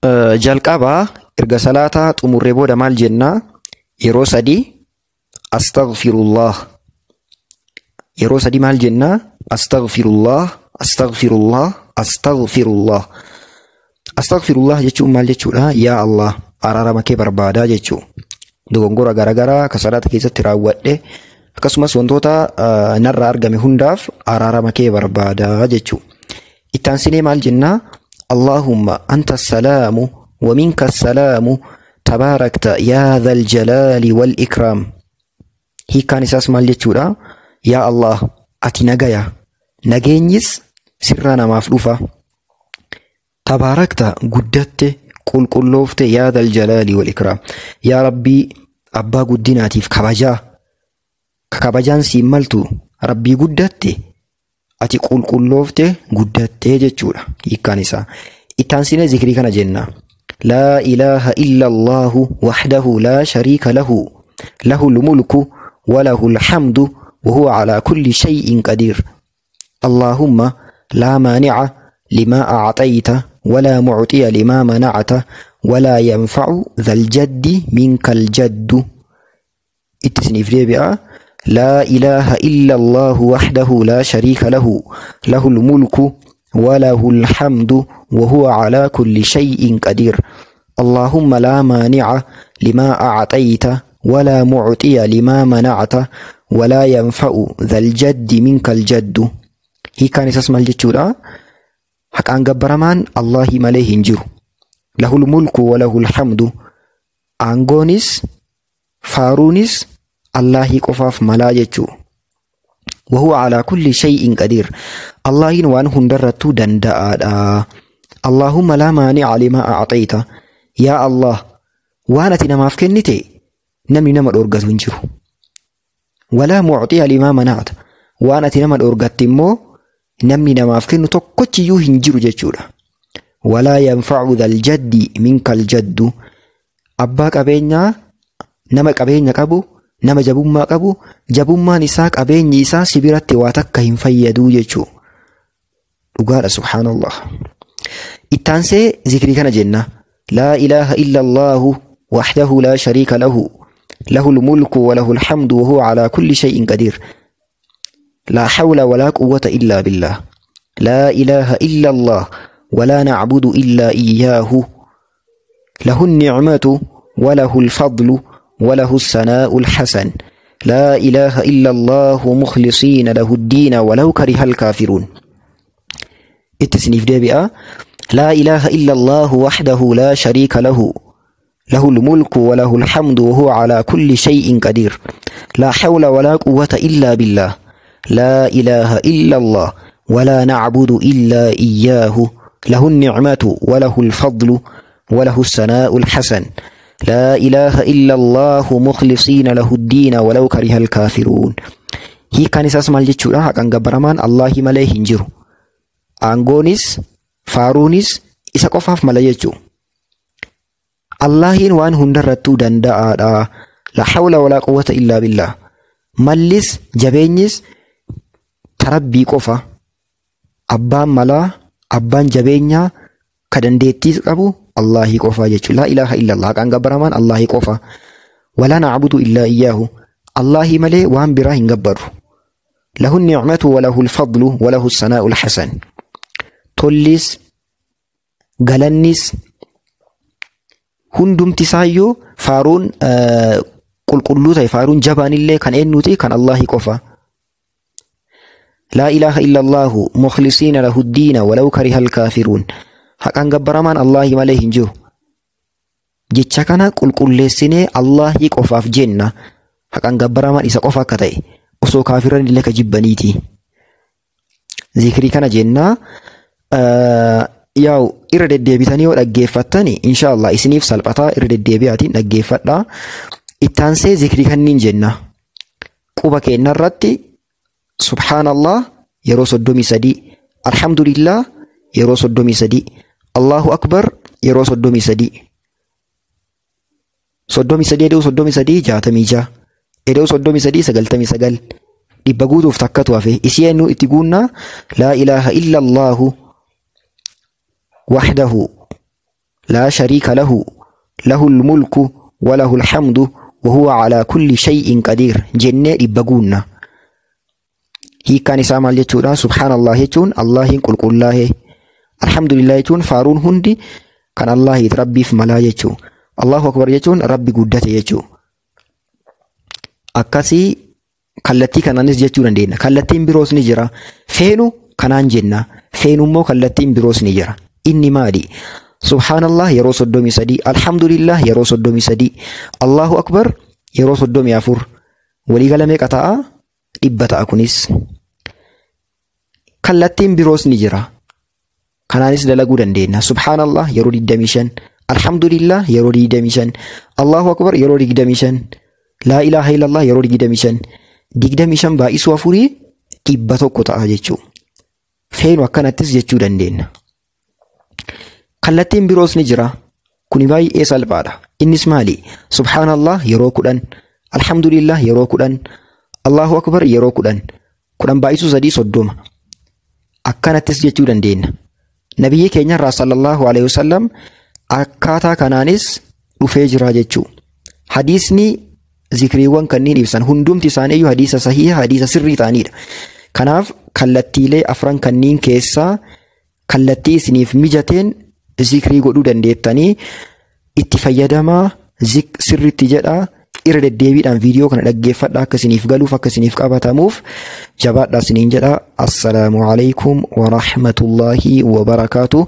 Jalqaba erga salaataa xumurree booda maal jennaa? Yeroo sadii astaghfirullah. Yeroo sadii maal jennaa? Astaghfirullah, astaghfirullah, astaghfirullah. Astaghfirullah jechuun maal jechuudha? Yaa Allah, araarama kee barbaadaa jechuu. Dogongora garaagaraa ka salaata keessatti raawwadhe, akkasumas wantoota narraa argame hundaaf araarama kee barbaadaa jechuu. Ittaansinee maal jennaa? Allahumma anta salaamu wa minka salaamu, tabaarakta yaa dhal jalaali wal ikraam. Hiikkaan isaas maal jechuudha? Yaa Allah, ati nagaya. Nageenyis sirraa namaaf dhufa. Tabaarakta, guddatte, qulqulloofte, yaa dhal jalaali wal ikraam. Yaa Rabbii abbaa guddinaatiif kabajaa. Ka kabajaan siin maltu Rabbii, guddatte, ati qulqulloofte, guddattee jechuudha hiikkaan isaa. Ittaansinee zikrii kana jenna. Laa ilaaha illa Allahu wahdahu laa shariika lahu, lahul mulku wa lahul hamdu wa huwa alaa kulli shay'in qadiir. Allahumma laa maani'a limaa a'xayta, walaa mucxiya limaa manacta, walaa yanfa'u dhal jaddi minkal jaddu. Itti isiniif deebi'a. Laa ilaaha illa Allahu wahdahu laa shariika lahu, lahul mulku wa lahul hamdu wa huwa alaa kulli shay'in qadiir. Allahumma laa maani'a limaa a'xayta, walaa mucxiya limaa manacta, walaa yanfa'u dhal jaddi minkal jaddu. Hiikkaan isaas maal jechuudha? Haqaan gabbaramaan Allahi malee hin jiru. Lahul mulku wa lahul hamdu. Aangoonis faaruunis Allaahii qofaaf malaa jechuu. Wahuwa alaa kulli shay'in qadiir. Allaahiin waan hundarrattuu danda'aadha. Allahumma laa maani'a limaa a'xayta. Yaa Allah, waan ati namaaf kennite namni nama dhoorgatu hin jiru. Walaa mucxiya limaa manacta. Waan ati nama dhoorgatte immoo namni namaaf kennu tokkochiyyuu hin jiru jechuudha. Walaa yanfa'u dhal jaddi minkal jaddu. Abbaa qabeenyaa, nama qabeenya qabu, nama jabummaa qabu, jabummaan isaa, qabeenyi isaa si biratti waa takka hin fayyaduu jechuu. Dhugaadha, subhaanallah. Ittaansee zikrii kana jenna. Laa ilaaha illa Allahu wahdahu laa shariika lahu, lahul mulku wa lahul hamdu wa huwa alaa kulli shay'in qadiir. Laa hawla walaa quwwata illaa billah. Laa ilaaha illa Allah, walaa na'budu illaa iyyaahu. Lahu ni'matu wa lahul fadlu wa lahu sanaa'ul hasan. Laa ilaaha illa Allahu mukhlisiina lahu ddiina walaw karihal kaafiruun. Itti isiniif deebi'a. Laa ilaaha illa Allahu wahdahu laa shariika lahu, lahul mulku wa lahul hamdu wa huwa alaa kulli shay'in qadiir. Laa hawla walaa quwwata illaa billah. Laa ilaaha illa Allah, walaa na'budu illaa iyyaahu. Lahu ni'matu wa lahul fadlu wa lahu sanaa'ul hasan. Laa ilaaha illa Allahu mukhlisiina lahu ddiina walaw karihal kaafiruun. Hiikkaan isaas maal jechuudha? Haqaan gabbaramaan Allaahii malee hin jiru. Aangoonis faaruunis isa qofaaf mala jechuu. Allaahiin waan hundarrattuu danda'aadha. La hawla walaa quwwata illaa billah. Mallis jabeenyis tarabbii qofa. Abbaan malaa, abbaan jabeenyaa, ka dandeettiis qabu Allaahii qofa jechuudha. Laa ilaaha illallah, haqaan gabbaramaan Allaahii qofa. Walaa na'budu illaa iyyaahu. Allaahii malee waan biraa hin gabbarru. Lahu ni'matu wa lahul fadlu wa lahu sanaa'ul hasan. Tollis galannis hundumti isaayyuu, faaruun qulqulluu ta'e, faaruun jabaanillee kan eenyuuti? Kan Allaahii qofa. Laa ilaaha illa Allahu mukhlisiina lahu ddiina walaw karihal kaafiruun. Haqaan gabbaramaan Allaahii malee hin jiru. Jecha kana qulqulleessinee Allaahii qofaaf jenna. Haqaan gabbaramaan isa qofa akka ta'e osoo kaafiran illee ka jibbaniiti. Zikrii kana jennaa. Yaa'u, irra deddeebitanii yoo dhaggeeffattani inshaallah isiniif salphataa, irra deddeebi'aatiin dhaggeeffadhaa. Ittaansee zikrii kanniin jenna. Quba keenyarratti subhaanallah yeroo 33, alhamdulillah yeroo 33, Allahu akbar yeroo 33. 33 eda'uu 33 66. Eda'uu 33 99. 100 guutuuf takkatu hafe. Isii eenyu itti guunnaa? Laa ilaaha illa Allahu wahdahu Laa shariika lahu, lahul mulku wa lahul hamdu wa huwa alaa kulli shay'in qadiir jennee 100 guunna. Hiikkaan isaa maal jechuudha? Subhaanallah jechuun Allaahiin qulqullaahe. Alhamdulillah jechuun faaruun hundi kan Allaahiit Rabbiif malaa jechuu. Allahu akbar jechuun Rabbi guddate jechuu. Akkasii kallattii kanaanis jechuu dandeenya. Kallattiin biroos ni jira. Feenu kanaan jenna. Feenu immoo kallattiin biroos ni jira. Inni maali? Subhaanallah yeroo 33, Alhamdulillah yeroo 33, Allahu akbar yeroo 34. Waliigala meeqa ta'a? 100 ta'a kunis. Kallattiin biroos ni jira. Kanaanis dalaguu dandeenya. Subhaanallah yeroo 25, Alhamdulillah yeroo 25, Allahu akbar yeroo 25, Laa ilaaha illallah yeroo 25. 25 baay'isuu afurii 100 ta'a jechuudha. Feenu akkanattis jechuu dandeenya. Kallattiin biroos ni jira. Kuni baay'ee salphaadha. Innis maali? Subhaanallah yeroo 10, Alhamdulillah yeroo 10, Allahu akbar yeroo 10. 10 baay'isuu 3 30. Akkanattis jechuu dandeenya. Nabiyyi keenyarraa sallallahu alaihi wasallam akkaataa kanaanis dhufee jira jechuu. Hadiisni zikriiwwan kanneen ibsan hundumti isaaniiyyuu hadiisa sahiha, hadiisa sirrii ta'anidha. Kanaaf kallattiilee afran kanneen keessaa kallattii isiniif mijateen zikrii godhuu dandeettanii itti fayyadamaa sirriitti jedhaa irra deddeebiidhaan viidiyoo kana dhaggeeffadhaa akka isiniif galuuf akka isiniif qabatamuuf jabaadhaa isiniin jedha. Assalaamu alaikum wa rahmatullahi wa barakaatu.